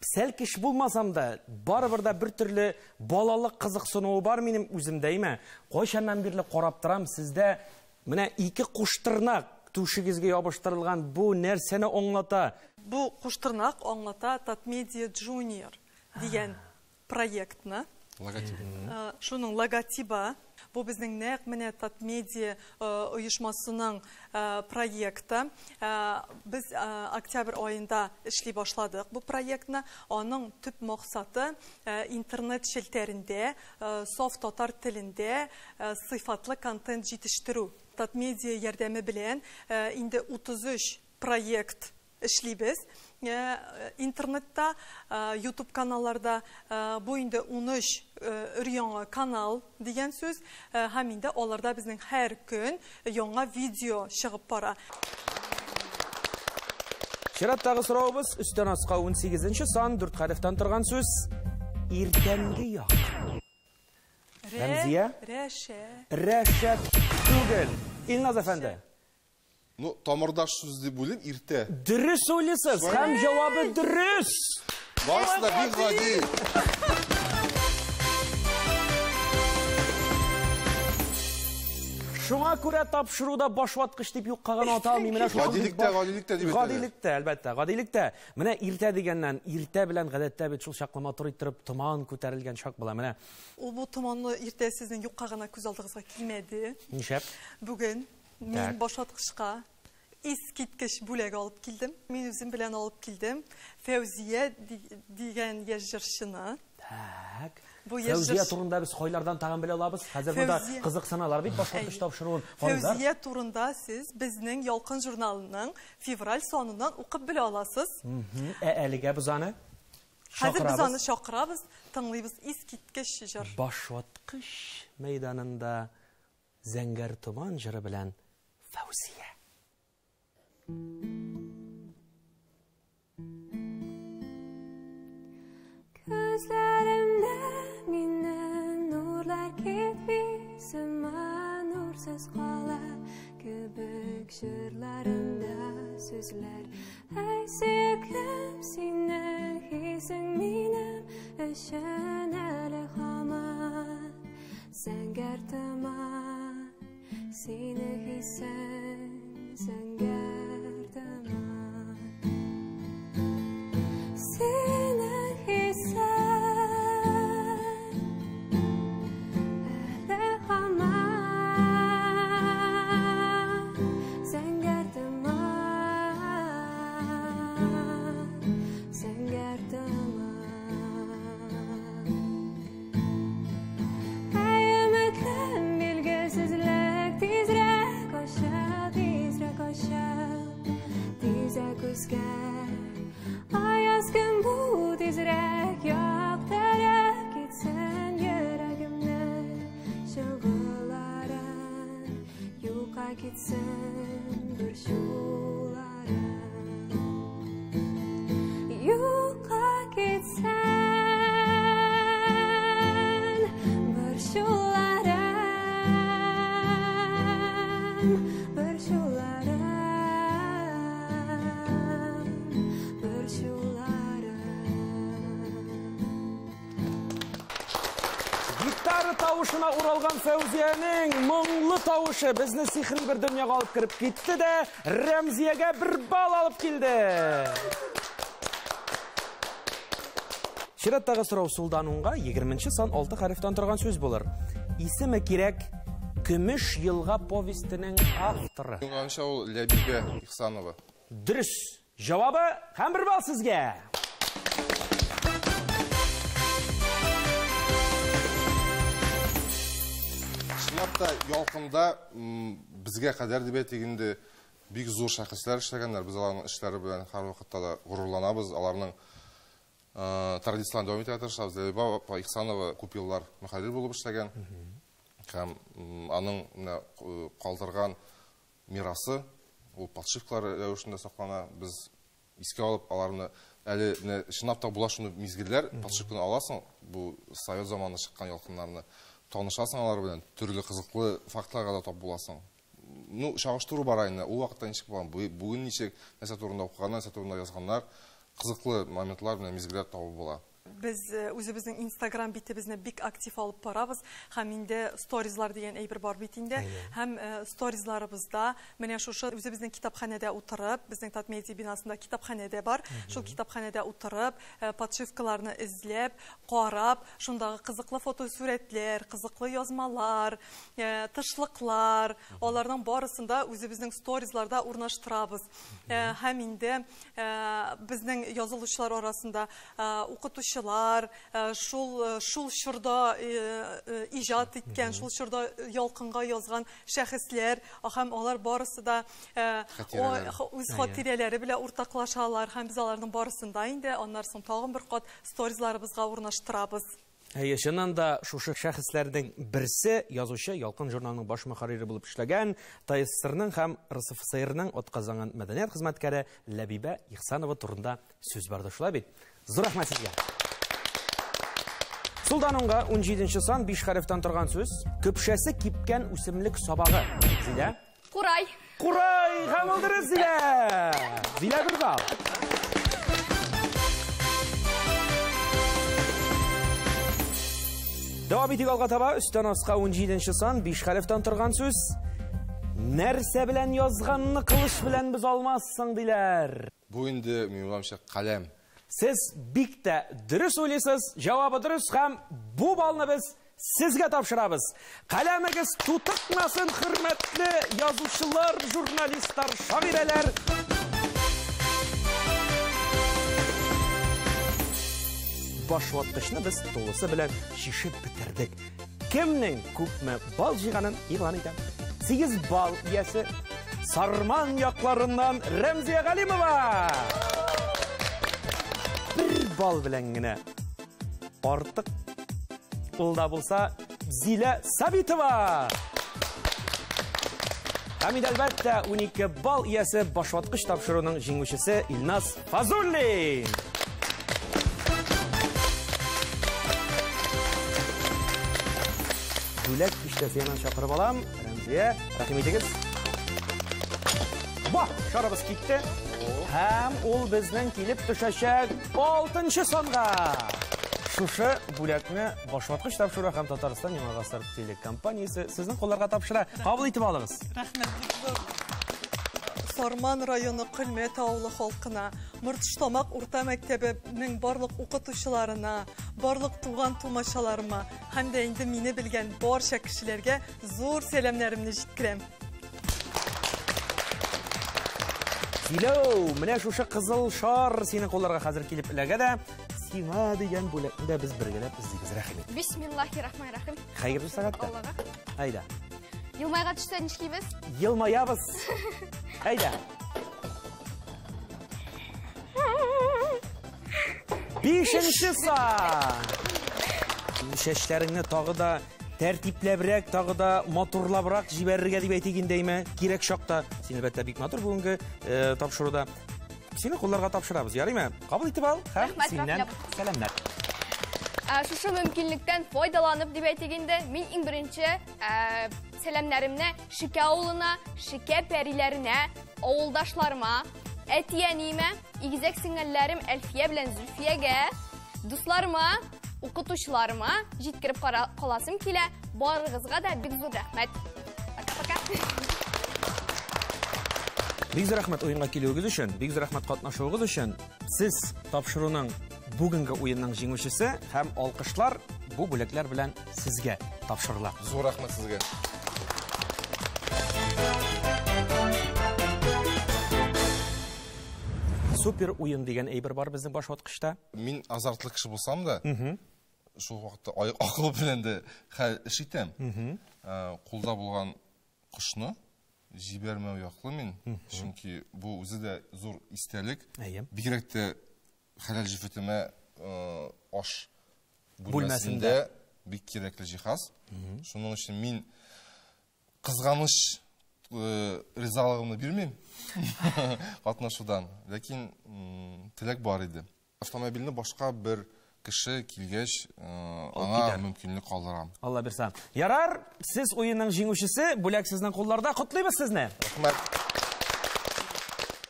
Сәлкеш булмасам да, барыбер дә бер төрле балалык кызыксынуы бар минем үземдә, әйме? Кайчаннан бирле карап торам, сездә менә ике куштырнак түшегезгә ябыштырылган, бу нәрсәне аңлата? Бу куштырнак аңлата Татмедиа Junior дигән проектны. Логотип. Шуның логотибы. Бу безнең нәкъ менә Татмедиа оешмасының проекты. Без октябрь аенда эшли башладык бу проектны. Аның төп максаты интернет челтәрендә саф татар телендә сыйфатлы контент җитештерү. Татмедиа ярдәме белән инде 33 проект эшлибез. Интернетта, YouTube каналларда бу инде 13 өр-яңа канал дигән сүз. Һәм инде аларда безнең һәр көн яңа видео чыгып бара. Чираттагы соравыбыз өстән аска 18 сан 4 хәрефтән торган сүз иртәнге як. Рәмзия? Рәшә. Рәшә түгел. Илназ әфәнде. Ну, тамырдаш сүз дип уйлыйм, иртә. Дөрес уйлыйсыз, һәм җавабы дөрес. Барысы да бик гади. Шуңа күрә тапшыруда башваткыч дип юкка гына ата алмыйм. Менә шул Гадилектә, гадилектә дип әйтәләр. Гадилектә, әлбәттә, гадилектә. Менә иртә дигәннән, иртә белән гадәттә бит шул чаклы матур иттереп томан күтәрелгән чак була. Менә. Ул бу томанлы иртә сезнең юкка гына күз алдыгызга килмәде. Нишләп? Бүген мин башваткычка искиткеч бүләк алып килдем. Мин үзем белән алып килдем. Фәүзия дигән яшь җырчыны. Так. Бу яшь Фәүзия җырчы турында без кайлардан тагын белә алабыз? Хәзер монда кызыксыналар бит башваткыч тапшыруын. Фәүзия турында сез безнең Ялкын журналының февраль саныннан укып белә аласыз. Ә әлегә без аны Хәзер без чакырабыз. аны чакырабыз, тыңлыйбыз искиткеч җыр. Башваткыч мәйданында Зәңгәр томан җыры белән Фәүзия. Күзләремдә минем нурлар китми, сыман нурсыз кала кебек җырларымда сүзләр. Әй, сөеклем, синең хисең минем өчен әле һаман зәңгәр томан, синең хисең зәңгәр томан. Синең хисең әле һаман зәңгәр томан, зәңгәр томан. Әй, өметлем, билгесезлек тизрәк аша, тизрәк аша, тизрәк үзгәр. Аяз көн бу тизрәк яктырып китсен йөрәгемнең чоңгыларын, юкка китсен борчуларым. Юкка китсен борчуларым, борчуларым. Гитара тавышына уралган Фәүзиянең моңлы тавышы безне сихри бер дөньяга алып кереп китте дә, Рәмзиягә бер балл алып килде. Чираттагы сорау сулдан уңга 20 сан 6 хәрефтән торган сүз булыр. Исеме кирәк Көмеш елга повестенең авторы. Уңганча ул Ләбибә Ихсанова. Дөрес. Җавабы һәм бер балл сезгә. Чынлап та Ялкында безгә кадәр дип әйтик инде бик зур шәхесләр эшләгәннәр. Без аларның эшләре белән һәрвакытта да горурланабыз. Аларның традицияләрен дәвам итәргә тырышабыз. Ләбибә апа Ихсанова күп еллар мөхәррир булып эшләгән. Һәм аның менә калдырган мирасы ул подшивкалар рәвешендә саклана. Без искә алып аларны әле менә чынлап та була шундый мизгелләр, подшивканы аласың, бу совет заманында чыккан ялкыннарны, танышасың алар белән, төрле кызыклы фактларга да тап буласың. Ну, чагыштыру бар инде, ул вакытта ничек булган, бүген ничек, нәрсә турында укыганнар, нәрсә турында язганнар, кызыклы моментлар белән мизгелләр табып була. Без үзебезнең Instagram битебезне бик актив алып барабыз һәм инде сторизлар дигән әйбер бар бит инде. Һәм сторизларыбызда менә шушы үзебезнең китапханәдә утырып, безнең Татмедиа бинасында китапханәдә бар. Шул китапханәдә утырып, подшивкаларны эзләп, карап, шундагы кызыклы фотосурәтләр, кызыклы язмалар, тышлыклар, аларның барысын да үзебезнең сторизларда урнаштырабыз. Һәм инде безнең язылучылар арасында укытучылар, шул чорда иҗат иткән, шул чорда ялкынга язган шәхесләр, һәм алар барысы да үз хатирәләре белән уртаклашалар, һәм без аларның барысын да инде аннан соң тагын бер кат сторизларыбызга урнаштырабыз. Әйе, чыннан да шушы шәхесләрнең берсе язучы, Ялкын журналының баш мөхәррире булып эшләгән, ТССРның һәм РСФСРның атказанган мәдәният хезмәткәре Ләбибә Ихсанова турында сүз барды, шулай бит? Зур рәхмәт сезгә. Сулдан уңга 17 сан 5 хәрефтән торган сүз, көпшәсе кипкән үсемлек сабагы. Зилә? Курай. Курай һәм ул дөрес, Зилә. Зилә бер балл. Дәвам итик алга таба, өстән аска 17 сан 5 хәрефтән торган сүз. Нәрсә белән язганны кылыч белән без алмассың, диләр. Бу инде, минем уйлавымча, каләм. Сез бик тә дөрес уйлыйсыз, җавабы дөрес һәм бу балны без сезгә тапшырабыз. Каләмегез тутыкмасын, хөрмәтле язучылар, журналистлар, шагыйрәләр. Башваткычны без тулысы белән шишеп бетердек. Кемнең күпме балл җыйганын игълан итәм. 8 балл иясе Сарман якларыннан Рәмзия Галимова. Бер балл белән генә артык ул да булса Зилә Сабитова. Һәм инде әлбәттә 12 балл иясе башваткыч тапшыруның җиңүчесе Илназ Фазуллин. Бүләк киштәсе янына чакырып алам. Рәмзия, рәхим итегез. Ба, шарыбыз китте. Һәм ул безнең килеп төшәчәк 6 санга. Шушы бүләкне башваткыч тапшыру һәм Татарстан Яңа гасыр телекомпаниясе сезнең кулларга тапшыра. Кабул итеп алыгыз. Рәхмәт бик зур. Сарман районы Көлмәт авылы халкына, Мортыштамак урта мәктәбенең барлык укытучыларына, барлык туган тумачаларыма һәм дә инде мине белгән барча кешеләргә зур сәламнәремне җиткерәм. Киләү, менә шушы кызыл шар синең кулларга хәзер килеп эләгә дә, сиңа дигән бүләкне дә без бергәләп эзлибез. Рәхим ит. Бисмиллахиррахманиррахим. Хәерле сәгатьтә. Аллага. Әйдә. Елмайга төшсә нишлибез? Елмаябыз. Әйдә. 5 сан. Чәчләреңне тагы да тәртипләбрәк, тагы да матурлабрак җибәрергә дип әйтик инде, әйме? Кирәк чакта. Син әлбәттә бик матур бүгенге тапшыруда. Сине кулларга тапшырабыз, ярыймы? Кабул итеп ал һәм Рәхмәт, синнән рәхмәт. сәламнәр. Шушы мөмкинлектән файдаланып дип әйтик инде, мин иң беренче сәламнәремне Шикә авылына, Шикә пәриләренә, авылдашларыма, әти-әниемә, игезәк сеңелләрем Әлфия белән Зөлфиягә, дусларыма, укытучыларыма җиткереп каласым килә. Барыгызга да бик зур рәхмәт. Пока-пока. Бик зур рәхмәт уенга килүегез өчен, бик зур рәхмәт катнашуыгыз өчен. Сез тапшыруның бүгенге уенның җиңүчесе һәм алкышлар бу бүләкләр белән сезгә тапшырыла. Зур рәхмәт сезгә. Супер уен дигән әйбер бар безнең башваткычта. Мин азартлы кеше булсам да, шул вакытта акыл белән дә хәл эш итәм. Кулда булган кошны җибәрмәү яклы мин, чөнки бу үзе дә зур истәлек. Бигрәк тә хәләл җефетемә аш бүлмәсендә бик кирәкле җиһаз. Шуның өчен мин кызганыч ризалыгымны бирмим катнашудан, ләкин теләк бар иде. Автомобильне башка бер кеше килгәч, аңа мөмкинлек калдырам. Алла бирсә. Ярар, сез уенның җиңүчесе, бүләк сезнең кулларда. Котлыйбыз сезне. Рәхмәт.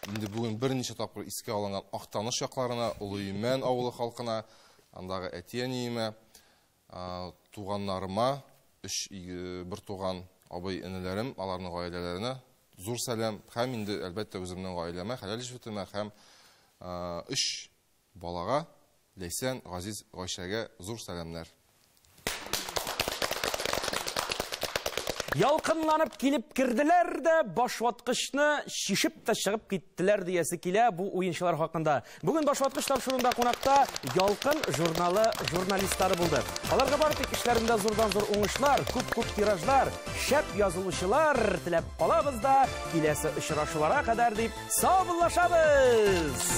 Инде бүген берничә тапкыр искә алынган Актаныш якларына, Олы Имән авылы халкына, андагы әти-әниемә, туганнарыма, өч бер туган абый энеләрем, аларның гаиләләренә зур сәлам һәм инде әлбәттә үземнең гаиләмә, хәләл җефетемә һәм өч балага, Ләйсән, Газиз, Гайшәгә зур сәламнәр. Ялкынланып килеп керделәр дә, башваткычны шишеп тә чыгып киттеләр диясе килә бу уенчылар хакында. Бүген башваткыч тапшыруында кунакта Ялкын журналы журналистлары булды. Аларга бары тик эшләрендә зурдан-зур уңышлар, күп-күп тиражлар, шәп язылучылар теләп калабыз да, киләсе очрашуларга кадәр дип саубуллашабыз.